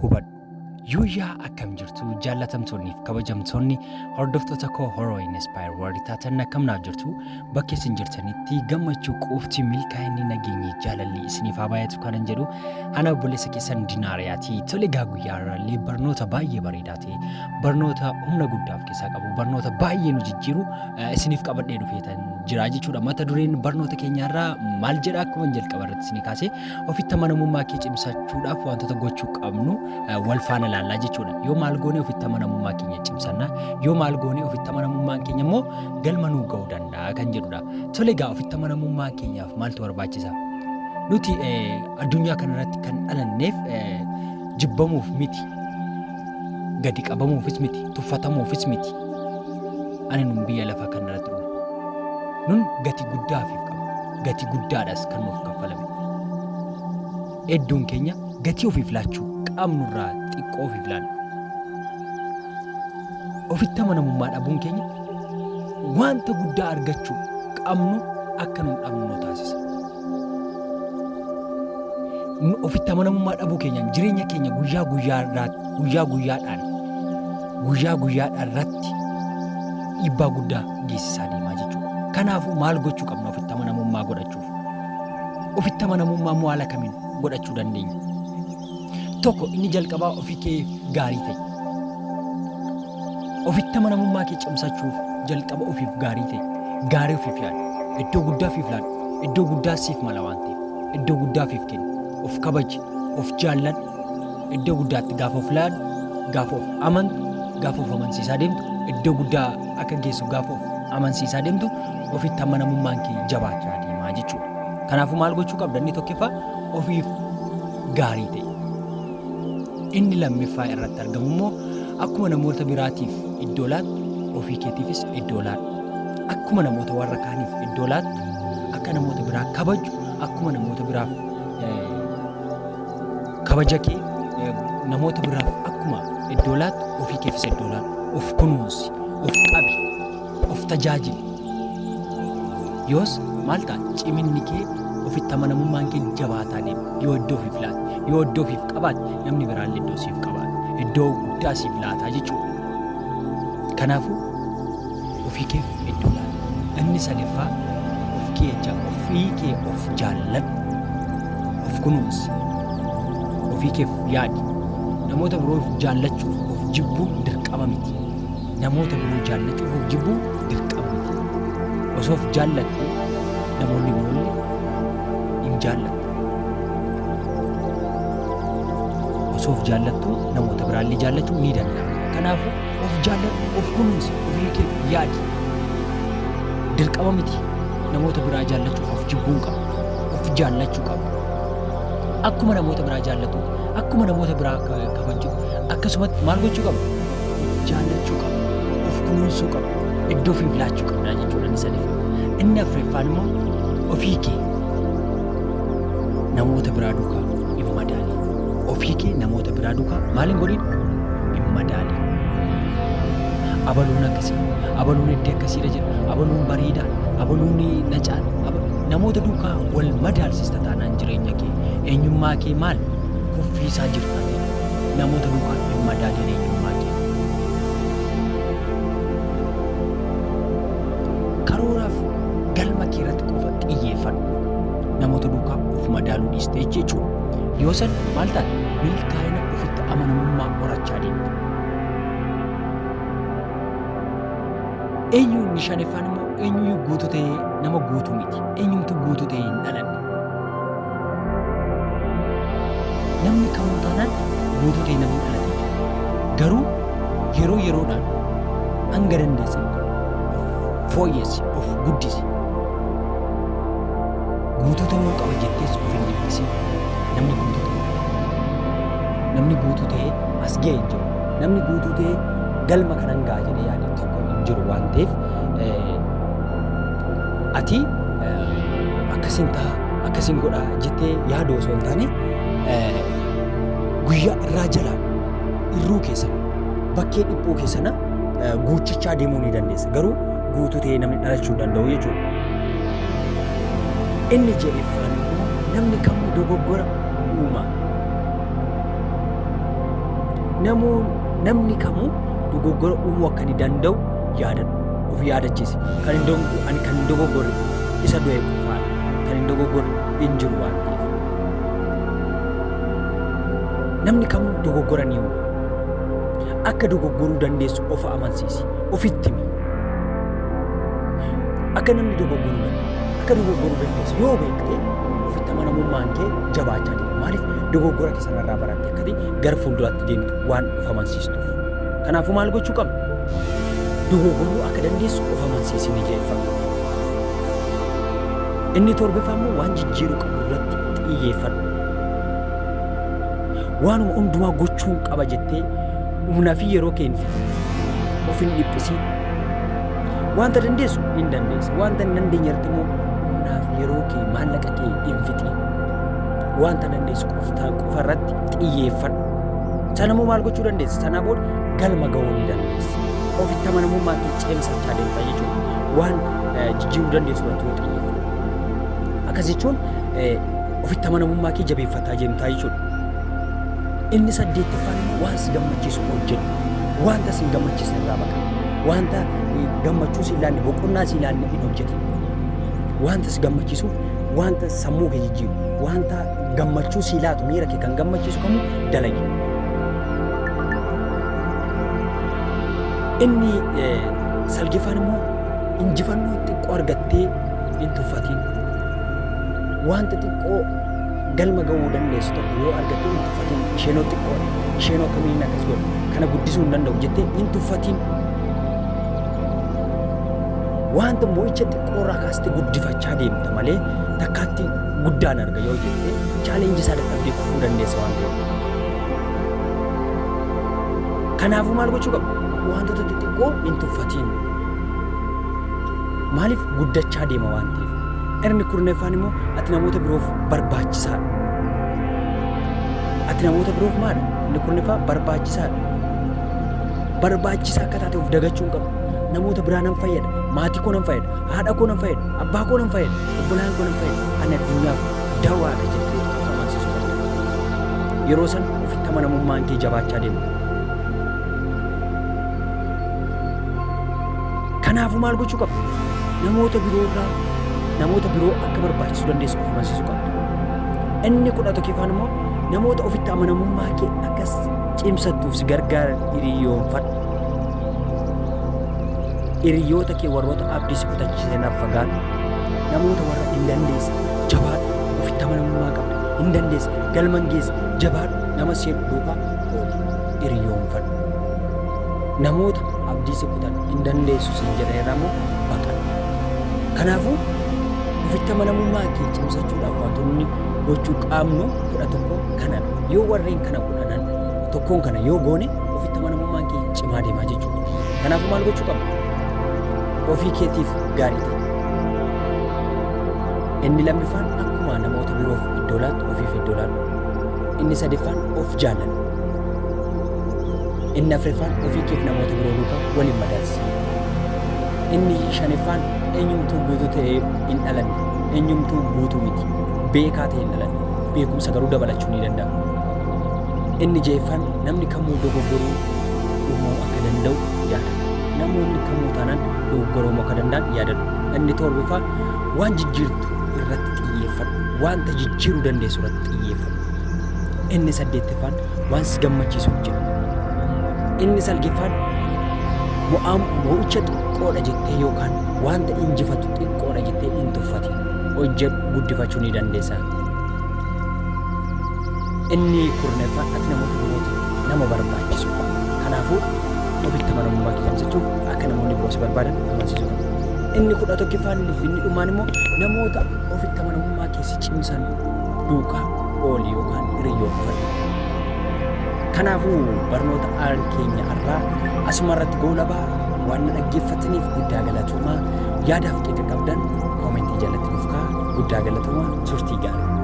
Hubadhu. Yooyyaa akkam jirtu jaallatamtoonni fi kabajamtoonni hordoftoota koo Horoo Inspire World taatan akkam naaf jirtu bakka isin jirtanitti gammachuu quufti milkaa'inni nageenyi jaalalli isiniif haa baay'atu kanan jedhu ana obboleessa keessan Dinaariyaati. Tole egaa guyyaa har'aallee barnoota baay'ee bareedaa ta'e barnoota humna guddaa of keessaa qabu barnoota baay'ee nu jijjiiru isiniif qabadhee dhufeetan jira jechuudha. Mata dureen barnoota keenyaarraa maal jedha akkuma jalqaba irratti isinii kaase ofitti amanamummaa kee cimsachuudhaaf wantoota gochuu qabnu wal faana ilaallaa jechuudha. Yoo maal goone ofitti amanamummaa keenya cimsanna, yoo maal goone ofitti amanamummaan keenya immoo galma nuu ga'uu danda'a kan jedhudha. Tole egaa ofitti amanamummaa keenyaaf maaltu barbaachisa? Nuti addunyaa kanarratti kan dhalanneef jibbamuuf miti, gadi qabamuufis miti, tuffatamuufis miti. Ani nun biyya lafaa kanarratti dhufe. Nun gatii guddaa ofiif qabna. Gatii guddaadhas kan nuuf kaffalame. Hedduun keenya gatii ofiif laachuu qabnurraa xiqqoo ofiif laanna. Ofitti amanamummaa dhabuun keenya wanta guddaa argachuu qabnu akka nun dhabnu nu taasisa. Ofitti amanamummaa dhabuu keenyaan jireenya keenya guyyaa guyyaa guyyaadhaan guyyaa guyyaadhaan irratti dhiibbaa guddaa geessisaa deemaa jechuudha. Kanaafuu maal gochuu qabna ofitti amanamummaa godhachuuf? Ofitti amanamummaa immoo haala kamiin godhachuu dandeenya? Tokko inni jalqabaa ofii kee gaarii ta'i. Ofitti amanamummaa kee cimsachuuf jalqaba ofiif gaarii ta'i. Gaarii ofiif yaadi. Iddoo guddaa ofiif laadhu. Iddoo guddaa siif mala waan ta'eef. Iddoo guddaa ofiif kenni. Of kabaji. Of jaalladhu. Iddoo guddaatti gaafa of laadhu, gaafa of amantu, gaafa of amansiisaa deemtu, iddoo guddaa akka geessu gaafa of amansiisaa deemtu ofitti amanamummaan kee jabaachaa deemaa jechuudha. Kanaafuu maal gochuu qabda? Inni tokkoffaa ofiif gaarii ta'e. Inni lammiffaa irratti argamu immoo akkuma namoota biraatiif iddoo laattu ofii keetiifis iddoo laadhu. Akkuma namoota warra kaaniif iddoo laattu, akka namoota biraa kabaju, akkuma namoota biraaf kabaja kee namoota biraaf akkuma iddoo laattu ofii keefis iddoo laadhu. Of kunuunsi, of qabi, of tajaajili. Yoos maal ta'a? Ciminni kee ofitti amanamummaan kee jabaataa deema. Yoo iddoo ofiif laatte, yoo iddoo ofiif qabaatte namni biraallee iddoo siif qabaata. Iddoo guddaa siif laataa jechuudha. Kanaafuu ofii keef iddoo laadhu. Inni sadaffaa of kee ofii kee of jaalladhu. Of kunuunsi. Ofii keef yaadi. Namoota biroo jaallachuuf of jibbuun dirqama miti. Namoota biroo jaallachuuf of jibbuun dirqama miti. Osoo of jaallattu namoonni biroollee hin jaallattu. Osoo of jaallattu namoota biraallee jaallachuun ni danda'ama. Kanaafuu of jaalladhu, of kunuunsi, ofii keef yaadi. Dirqama miti namoota biraa jaallachuuf of jibbuun qabu. Of jaallachuu qabda. Akkuma namoota biraa jaallatu, akkuma namoota biraa kabaju, akkasumatti maal gochuu qabda? Of jaallachuu qabda. Of kunuunsuu qabda. Iddoo ofiif laachuu qabda jechuudha inni sadaffaa. Inni afuraffaan immoo ofii kee namoota biraa duukaa hin madaalin. Ofii kee namoota biraa duukaa maal hin godhin? Hin madaalin. Abaluun akkasii, abaluun iddoo akkasiirra jira, abaluun bareedaa, abaluun na caala. Namoota duukaa wal madaalsista taanaan jireenya kee, eenyummaa kee maal kuffiisaa jirta jechuudha. Namoota duukaa hin madaalin eenyummaa kee. Karooraaf galma kee irratti qofa xiyyeeffadhu. Namoota duukaa of madaaluu dhiistee jechuudha. Yoo san maal taate milkaa'ina ofitti amanamummaa horachaa deemta. Eenyu inni shanaffaan immoo eenyuyyuu guutuu ta'ee nama guutuu miti. Eenyumtuu guutuu ta'ee hin dhalanne. Namni kamuu taanaan guutuu ta'ee namni dhalate hin jiru. Garuu yeroo yeroodhaan hanga dandeessetti of fooyyessi, of guddisi. Guutuu ta'uu qaba jettees of hin dhiphisin. Namni guutuu ta'ee dhalate hin jiru. Namni guutuu ta'ee as ga'e hin jiru. Namni guutuu ta'ee galma kanan ga'a jedhee yaade tokko hin jiru waan ta'eef ati akkasin ta'a akkasin godha jettee yaadu osoo hin taane guyyaa irraa jalaan irruu keessan bakkee dhiphuu keessana guuchachaa deemuu ni dandeessa. Garuu guutuu ta'ee namni dhalachuu hin danda'u jechuudha. Inni ja'effaan immoo namni kamuu dogoggora uuma. Namni kamuu dogoggora uumuu akka inni danda'u yaadadhu. Of yaadachiisi. Kan hin dogoggorre isa du'e qofaadha. Kan hin dogoggorre hin jiru waan ta'eef. Namni kamuu dogoggora ni uuma. Akka dogoggoruu dandeessu of amansiisi. Ofitti himi. Akka namni dogoggoruu danda'u, akka dogoggoruu dandeessu yoo beekte ofitti amanamummaan kee jabaachaa deema. Maaliif dogoggora kee sanarraa baratte akkati gara fuulduraatti deemtu waan of amansiistuuf. Kanaafuu maal gochuu qabna? Dogoggoruu akka dandeessu of amansiisi ni jeeffadhu. Inni torbaffaa immoo waan jijjiiruu qabdu irratti xiyyeeffadhu. Waanuma hundumaa gochuun qaba jettee humnaa fi yeroo kee hin fixin. Of hin dhiphisiin. Wanta dandeessu hin dandeessa. Wanta hin dandeenye irratti immoo humnaa fi yeroo kee maallaqa kee hin fixiin. Wanta dandeessu qofa irratti xiyyeeffadhu. Sana immoo maal gochuu dandeessa? Sanaa booda galma ga'uu ni dandeessa. Ofitti amanamummaa kee cimsachaa deemta jechuudha. Waan jijjiiruu dandeessu irratti yoo xiyyeeffatte. Akkas jechuun ofitti amanamummaa kee jabeeffataa deemtaa jechuudha. Inni saddeettaffaan immoo waan si gammachiisu hojjedhu. Wanta si hin gammachiisne irraa baqadhu. Wanta gammachuu si hin laanne, boqonnaa si hin laanne hin hojjetin. Wanta si gammachiisuuf, wanta sammuu kee jijjiiru, wanta gammachuu si laatu, miira kee kan gammachiisu kamuu dalagi. Inni salgiffaan immoo injifannoo xiqqoo argattee hin tuffatin. Wanta xiqqoo galma ga'uu dandeessu tokko yoo argatte hin tuffatin. Isheenoo xiqqoodha. Isheenoo akkamiin akkas godha. Kana guddisuu hin danda'u jettee hin tuffatin. Wanta mo'icha xiqqoo irraa kaastee guddifachaa deemta malee takkaatti guddaan arga yoo jette challenge isaa dadhabdee kufuu dandeessa waan ta'eef. Kanaafuu maal gochuu qabda? Wantoota xixiqqoo hin tuffatiin. Maaliif guddachaa deema waan ta'eef. Inni kurnaffaan immoo ati namoota biroof barbaachisaadha. Ati namoota biroof maali? Inni kurnaffaa barbaachisaadha. Barbaachisaa akka taate of dagachuu hin qabdu. Namoota biraa nan fayyada, maatii koo nan fayyada, haadha koo nan fayyada, abbaa koo nan fayyada, obbolaan koo nan fayyada, ani addunyaaf dawaadha jettee of amansiisuu qabda. Yeroo san ofitti amanamummaan kee jabaachaa deema. Kanaafuu maal gochuu qabda? Namoota biroo irraa namoota biroo akka barbaachisuu dandeessu of amansiisuu qabda. Inni 11ffaan immoo namoota ofitti amanamummaa kee akkas cimsattuuf si gargaaran hiriyoonfadhu. Hiriyoota kee warroota abdii si kutachiisan irraa fagaadhu. Namoota warra hin dandeessa, jabaadhu, ofitti amanamummaa qabda, hin dandeessa, galma hin geessa, jabaadhu, nama si jedhu duukaa ooli, hiriyoonfadhu. Namoota abdii si kutan hin dandeessu siin jedhan irraa immoo baqadhu. Kanaafuu ofitti amanamummaa kee cimsachuudhaaf wantoonni gochuu qabnu 11 kanadha. Yoo warreen kana kudhanan tokkoon kana yoo goone ofitti amanamummaan kee cimaa deemaa jechuudha. Kanaafuu maal gochuu qabna? Ofii keetiif gaarii ta'e. Inni lammiffaan akkuma namoota biroof iddoo laattu ofiif iddoo laadhu. Inni sadaffaan of jaalladhu. Inni afuraffaan ofii keef namoota biroo duukaa waliin madaalsi. Inni shanaffaan eenyumtuu guutuu ta'ee hin dhalanne. Eenyumtuu guutuu miti. Beekaa ta'ee hin dhalanne. Beekumsa garuu dabalachuu ni danda'a. Inni ja'affaan namni kamuu dogoggoruu uumuu akka danda'u yaadadhu. Namoonni kamuu taanaan dogoggoruu akka danda'an yaadadhu. Inni torbaffaan waan jijjiirtu irratti xiyyeeffadhu. Wanta jijjiiruu dandeessu irratti xiyyeeffadhu. Inni saddeettaffaan waan si gammachiisu hojjedhu. Inni salgiffaan mo'icha xiqqoodha jettee yookaan wanta injifatu xiqqoodha jettee hin tuffatin. Hojjedhu, guddifachuu ni dandeessa. Inni kurnaffaan ati namoota birootiif nama barbaachisudha. Kanaafuu ofitti amanamummaa kee cimsachuuf akka namoonni biroo si barbaadan of amansiisuu qabda. Inni 11ffaan inni dhumaan immoo namoota ofitti amanamummaa kee si cimsan duukaa ooli yookaan hiriyyoonfadhu. Kanaafuu barnoota aan keenya har'aa asuma irratti goolabaa. Waan na dhaggeeffataniif guddaa galatoomaa. Yaadaaf qeeqa qabdan comment jalatti nuuf kaa'aa. Guddaa galatoomaa, turtii gaarii.